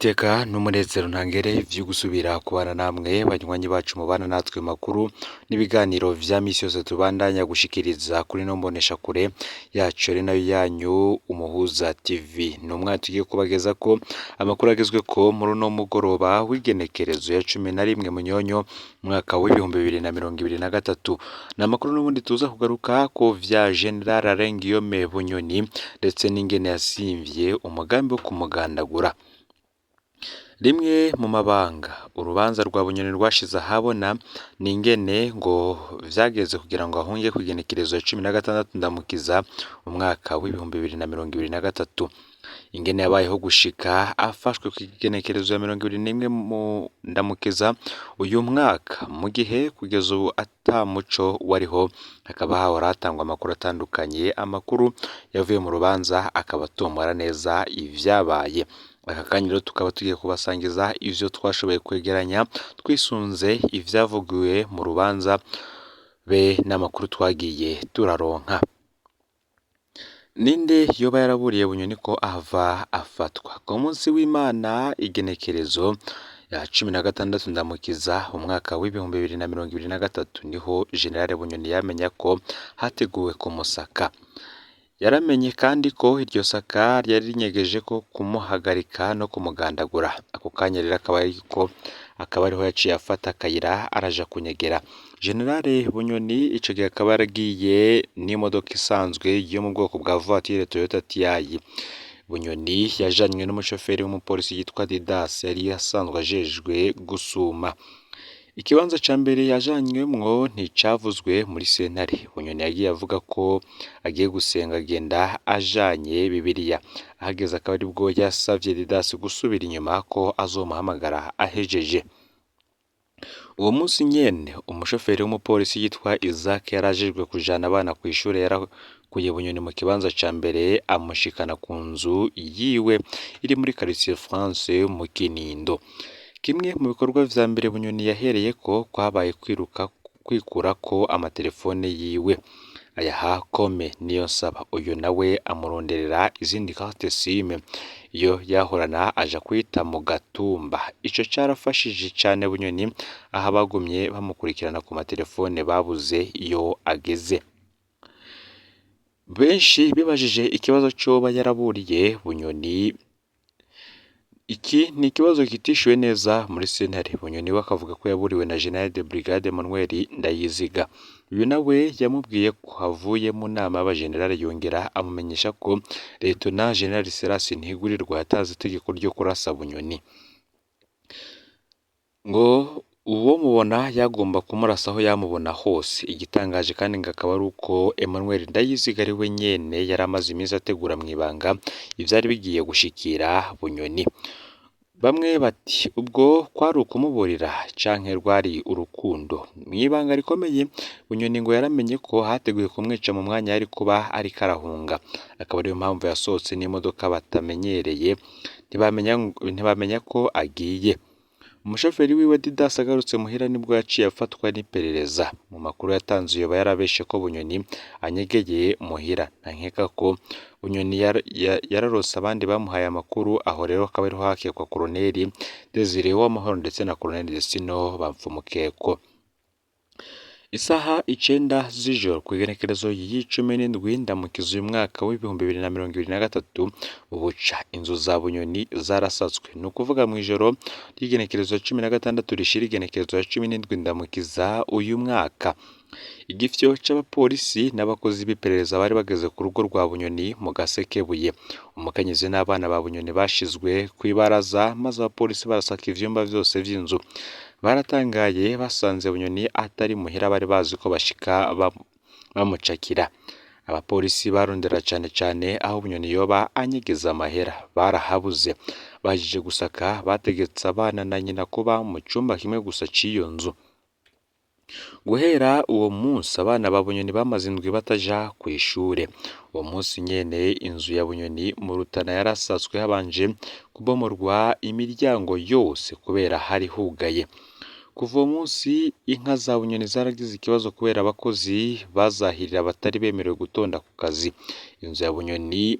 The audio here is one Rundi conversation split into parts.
Niteka n'umunezero ntangere vyo gusubira kubana namwe banywanyi bacu mubana natwe makuru n'ibiganiro vya misi yose tubandanya gushikiriza kuri no mboneshakure yacu ari nayo yanyu Umuhuza TV. Ni umwanya tugiye kubagezako amakuru agezweko muri uno mugoroba w'igenekerezo ya 11 Munyonyo umwaka w'2023. Ni amakuru n'ubundi tuza kugaruka ko vya General Alain Guillaume Bunyoni ndetse n'ingene yasimvye umugambi wo kumugandagura. Rimwe mu mabanga urubanza rwa Bunyoni rwashize ahabona ni ingene ngo vyageze kugira ngo ahunge kw'igenekerezo ya 16 Ndamukiza umwaka w'2023. Ingene yabayeho gushika afashwe kw'igenekerezo ya 21 mu Ndamukiza uyu mwaka, mu gihe kugeza ubu ata muco wariho, hakaba hahora hatangwa amakuru atandukanye, amakuru yavuye mu rubanza akaba atomora neza ivyabaye. Aka kanya rero tukaba tugiye kubasangiza ivyo twashoboye kwegeranya twisunze ivyavugiwe mu rubanza be n'amakuru twagiye turaronka. Ninde yoba yaraburiye Bunyoni ko ahava afatwa? Ku munsi w'Imana igenekerezo ya 16 Ndamukiza umwaka w'2023 niho General Bunyoni yamenya ko hateguwe kumusaka. Yaramenye kandi ko iryo saka ryari rinyegeje ko kumuhagarika no kumugandagura. Ako kanya rero akaba ariho yaciye afata akayira araja kunyegera. General Bunyoni ico gihe akaba yaragiye n'imodoka isanzwe yo mu bwoko bwa voiture Toyota TI. Bunyoni yajanywe n'umushoferi w'umupolisi yitwa Didas yari asanzwe ajejwe gusuma. Ikibanza ca mbere yajanywemwo nticavuzwe muri sentare. Bunyoni yagiye avuga ko agiye gusenga agenda ajanye Bibiliya. Ahageze akaba aribwo yasavye Didas gusubira inyuma ko azomuhamagara ahejeje. Uwo munsi nyene umushoferi w'umupolisi yitwa Isaac yari ajejwe kujana abana kw'ishure yarakuye Bunyoni mu kibanza ca mbere amushikana ku nzu yiwe iri muri quartier France mu Kinindo. Kimwe mu bikorwa vya mbere Bunyoni yahereyeko kwabaye kwiruka kwikurako amatelefone yiwe ayaha Kome Niyonsaba, uyu nawe amuronderera izindi carte SIM iyo yahorana aja kuyita mu gatumba. Ico carafashije cane Bunyoni aho abagumye bamukurikirana ku matelefone babuze iyo ageze. Benshi bibajije ikibazo coba yaraburiye Bunyoni. Iki ni ikibazo kitishuwe neza muri sentare. Bunyoni we akavuga ko yaburiwe na General de Brigade Emmanuel Ndayiziga. Uyu nawe yamubwiye ko avuye mu nama y'abajenerali yongera amumenyesha ko Lieutenant General Silas Ntigurirwa yatanze itegeko ryo kurasa Bunyoni. Ngo uwo mubona yagomba kumurasa aho yamubona hose. Igitangaje kandi ngo akaba ari uko Emmanuel Ndayiziga ari we nyene yari amaze iminsi ategura mw'ibanga ivyari bigiye gushikira Bunyoni. Bamwe bati ubwo kwari ukumuburira canke rwari urukundo. Mw'ibanga rikomeye Bunyoni ngo yaramenye ko hateguye kumwica mu mwanya yari kuba ariko arahunga. Akaba ariyo mpamvu yasohotse n'imodoka batamenyereye ntibamenya ko agiye. Umushoferi wiwe Didas agarutse muhira nibwo yaciye afatwa n'iperereza. Mu makuru yatanze yoba yarabeshe ko Bunyoni anyegeye muhira. Ntankeka ko Bunyoni yararose abandi bamuhaye amakuru, aho rero akaba ariho hakekwa Colonel Desire Uwamahoro ndetse na Colonel Destino Bapfumukeko. Isaha 9 z'ijoro kw'igenekerezo y'17 Ndamukiza uyu mwaka w'2023 buca inzu za Bunyoni zarasatswe. Ni ukuvuga mw'ijoro ry'igenekerezo 16 rishira igenekerezo ya 17 Ndamukiza uyu mwaka. Igifyo c'abapolisi n'abakozi b'iperereza bari bageze ku rugo rwa Bunyoni mu Gasekebuye. Umukenyezi n'abana ba Bunyoni bashizwe kw'ibaraza maze abapolisi barasaka ivyumba vyose vy'inzu. Baratangaye basanze Bunyoni atari muhira bari bazi ko bashika bamucakira. Abapolisi barondera cane cane aho Bunyoni yoba anyegeza amahera, barahabuze. Bahejeje gusaka bategetse abana na nyina kuba mu cumba kimwe gusa c'iyo nzu. Guhera uwo munsi abana ba Bunyoni bamaze indwi bataja kw'ishure. Uwo munsi nyene inzu ya Bunyoni mu Rutana yarasatswe habanje kubomorwa imiryango yose kubera hari hugaye. Kuva uwo munsi inka za Bunyoni zaragize ikibazo kubera abakozi bazahirira batari bemerewe gutonda ku kazi. Inzu ya Bunyoni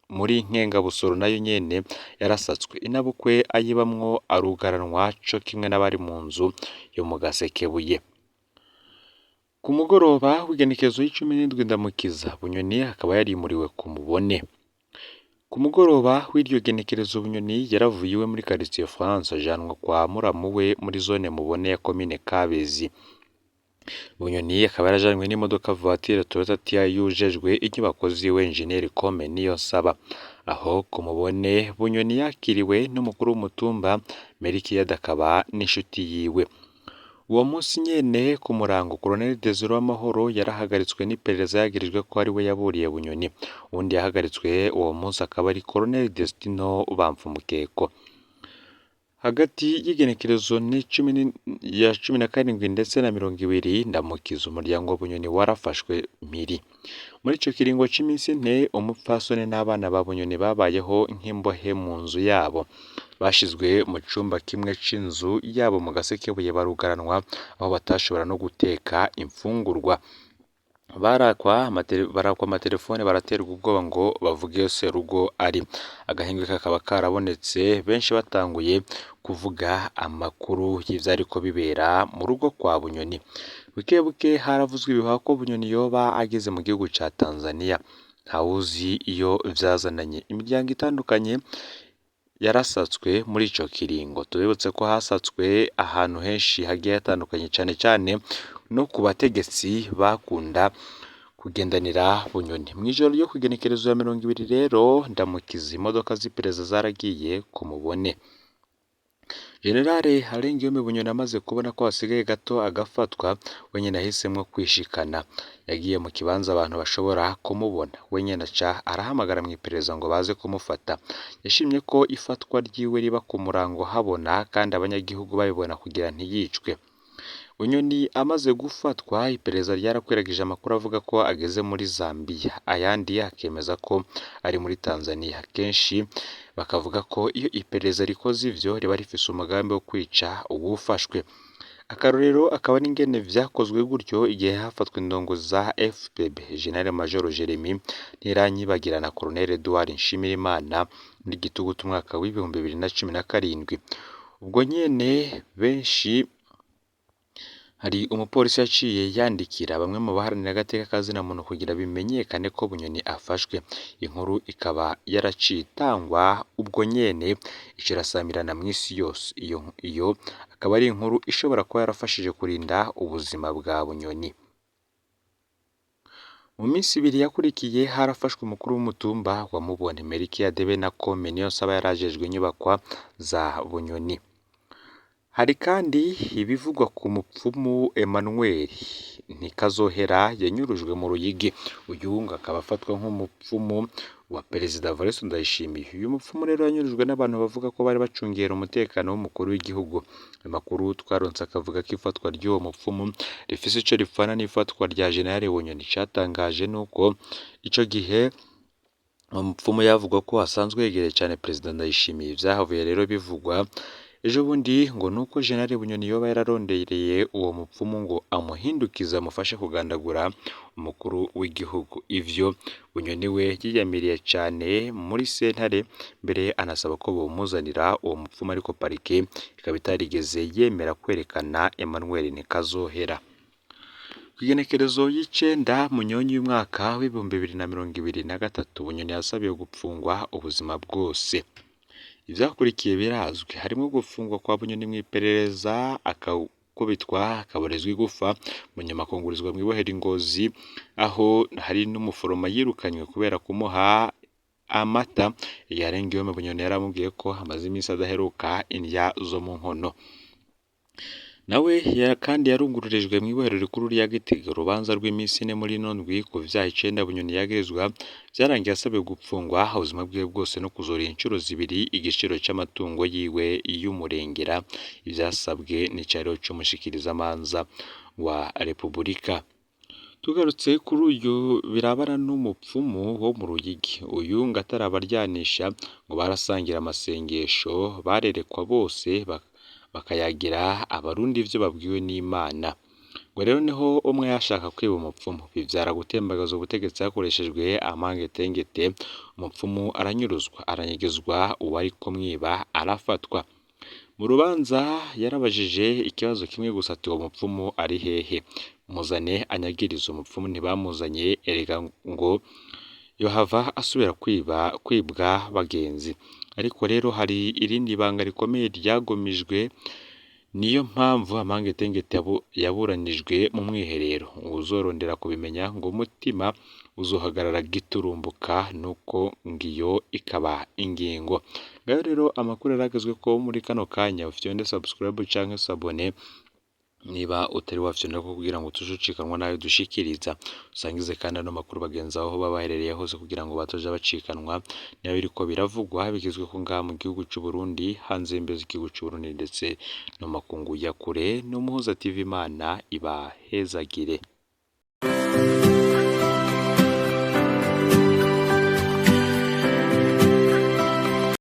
muri Nkengabusoro nayo nyene yarasatswe, inabukwe ayibamwo arugaranwa co kimwe n'abari mu nzu yo mu Gasekebuye. Ku mugoroba w'igenekerezo y'icumi n'indwi Ndamukiza, Bunyoni akaba yarimuriwe ku Mubone. Ku mugoroba w'iryo genekerezo Bunyoni yaravuye iwe muri quartier France ajanwa kwa muramu we muri zone Mubone ya komine Kabezi. Bunyoni akaba yarajanywe n'imodoka voiture Toyota TI yujejwe inyubako ziwe Engineer Come Niyonsaba. Aho ku Mubone Bunyoni yakiriwe n'umukuru w'umutumba Melchiade akaba n'inshuti yiwe. Uwo munsi nyene ku murango Colonel Desire Uwamahoro yarahagaritswe n'iperereza yagirijwe ko ari we yaburiye Bunyoni. Uwundi yahagaritswe uwo munsi akaba ari Colonel Destino Bamfumukeko. Hagati y'igenekerezo ya 17 ndetse na 20 Ndamukiza, umuryango wa Bunyoni warafashwe mpiri. Muri ico kiringo c'iminsi 4 umupfasoni n'abana ba Bunyoni babayeho nk'imbohe mu nzu yabo. Bashizwe mu cumba kimwe c'inzu yabo mu Gasekebuye barugaranwa aho batashobora no guteka imfungurwa. Barakwa amatelefone baraterwa ubwoba ngo bavuge iyo serugo ari. Agahengwe kakaba karabonetse benshi batanguye kuvuga amakuru y'ivyariko bibera mu rugo kwa Bunyoni. Buke buke haravuzwe ibihuha ko Bunyoni yoba ageze mu gihugu ca Tanzania. Ntawuzi iyo vyazananye. Imiryango itandukanye yarasatswe muri ico kiringo. Tubibutse ko hasatswe ahantu henshi hagiye hatandukanye cane cane no ku bategetsi bakunda kugendanira Bunyoni. Mw'ijoro ryo kw'igenekerezo ya 20 rero Ndamukiza, imodoka z'iperereza zaragiye ku Mubone. Generale Alain Guillaume Bunyoni amaze kubona ko hasigaye gato agafatwa, we nyene yahisemwo kwishikana. Yagiye mu kibanza abantu bashobora kumubona, we nyene aca arahamagara mw'iperereza ngo baze kumufata. Yashimye ko ifatwa ryiwe riba ku murango habona kandi abanyagihugu babibona kugira ntiyicwe. Bunyoni amaze gufatwa, iperereza ryarakwiragije amakuru avuga ko ageze muri Zambia, ayandi akemeza ko ari muri Tanzania. Kenshi bakavuga ko iyo iperereza rikoze ivyo riba rifise umugambi wo kwica uwufashwe. Akarorero akaba ari ingene vyakozwe gutyo igihe hafatwa indongozi za FPB, General Major Jeremy Ntiranyibagira na Colonel Edouard Nshimirimana muri Gitugutu umwaka w'2017. Ubwo nyene benshi hari umupolisi yaciye yandikira bamwe mu baharanira agateka ka zina muntu kugira bimenyekane ko Bunyoni afashwe. Inkuru ikaba yaraciye itangwa ubwo nyene ica irasamirana mw'isi yose. Iyo akaba ari inkuru ishobora kuba yarafashije kurinda ubuzima bwa Bunyoni. Mu minsi ibiri yakurikiye harafashwe umukuru w'umutumba wa Mubone Melchiade be na Come Niyonsaba yarajejwe inyubakwa za Bunyoni. Hari kandi ibivugwa ku mupfumu Emmanuel Ntikazohera yanyurujwe mu Ruyigi. Uyu ngo akaba afatwa nk'umupfumu wa Perezida Evariste Ndayishimiye. Uyu mupfumu rero yanyurujwe n'abantu bavuga ko bari bacungera umutekano w'umukuru w'igihugu. Amakuru twaronse akavuga ko ifatwa ry'uwo mupfumu rifise ico ripfana n'ifatwa rya General Bunyoni. Icatangaje nuko ico gihe uwo mupfumu yavugwa ko asanzwe yegereye cane Perezida Ndayishimiye. Ivyahavuye rero bivugwa ejo bundi ngo nuko General Bunyoni yoba yararondereye uwo mupfumu ngo amuhindukize amufashe kugandagura umukuru w'igihugu. Ivyo Bunyoni we yiyamiriye cane muri sentare, mbere anasaba ko bomuzanira uwo mupfumu, ariko parike ikaba itarigeze yemera kwerekana Emmanuel Ntikazohera. Kw'igenekerezo y'icenda Munyonyi y'umwaka w'2023 Bunyoni yasabiwe gupfungwa ubuzima bwose. Ivyakurikiye birazwi, harimwo gufungwa kwa Bunyoni mw'iperereza, akakubitwa akaborezwa igufa, munyuma akungurizwa mw'ibohero i Ngozi, aho hari n'umuforoma yirukanywe kubera kumuha amata. Alain Guillaume Bunyoni yaramubwiye ko amaze iminsi adaheruka indya zo mu nkono. Nawe kandi yarungururijwe mw'ibohero rikuru rya Gitega. Urubanza rw'iminsi 4 muri ino ndwi ku vyaha 9 Bunyoni yagirizwa vyarangiye asabiwe gupfungwa ubuzima bwiwe bwose no kuzoriha incuro zibiri igiciro c'amatungo yiwe y'umurengera, ivyasabwe n'icariho c'umushikirizamanza wa Repubulika. Tugarutse kuri uyu birabana n'umupfumu wo mu Ruyigi, uyu ngo atarabaryanisha ngo barasangira amasengesho, barerekwa bose bakayagira abarundi ivyo babwiwe n'Imana. Ngo rero niho umwe yashaka kwiba umupfumu, bivyara gutembagaza ubutegetsi hakoreshejwe amangetengete, umupfumu aranyuruzwa, aranyegezwa, uwari kumwiba arafatwa. Mu rubanza yarabajije ikibazo kimwe gusa ati uwo mupfumu ari hehe? Muzane anyagirize. Umupfumu ntibamuzanye, erega ngo yohava asubira kwiba kwibwa bagenzi. Ariko rero hari irindi banga rikomeye ryagumijwe, niyo mpamvu amangetengete yaburanijwe mu mwiherero. Uwuzorondera kubimenya ngo umutima uzohagarara giturumbuka, nuko ngiyo ikaba ingingo. Ngayo rero amakuru yaragezweko muri kano kanya, ufyonde subscribe canke s'abonner niba utari wafyonda kugira ngo tuje ucikanwa nayo dushikiriza. Usangize kandi ano makuru bagenzi aho baba baherereye hose kugira ngo batoje bacikanwa niba biriko biravugwa bigezweho ngaha mu gihugu c'u Burundi, hanze y'imbibe z'igihugu c'u Burundi ndetse no makungu ya kure. N'Umuhuza TV, Imana ibahezagire.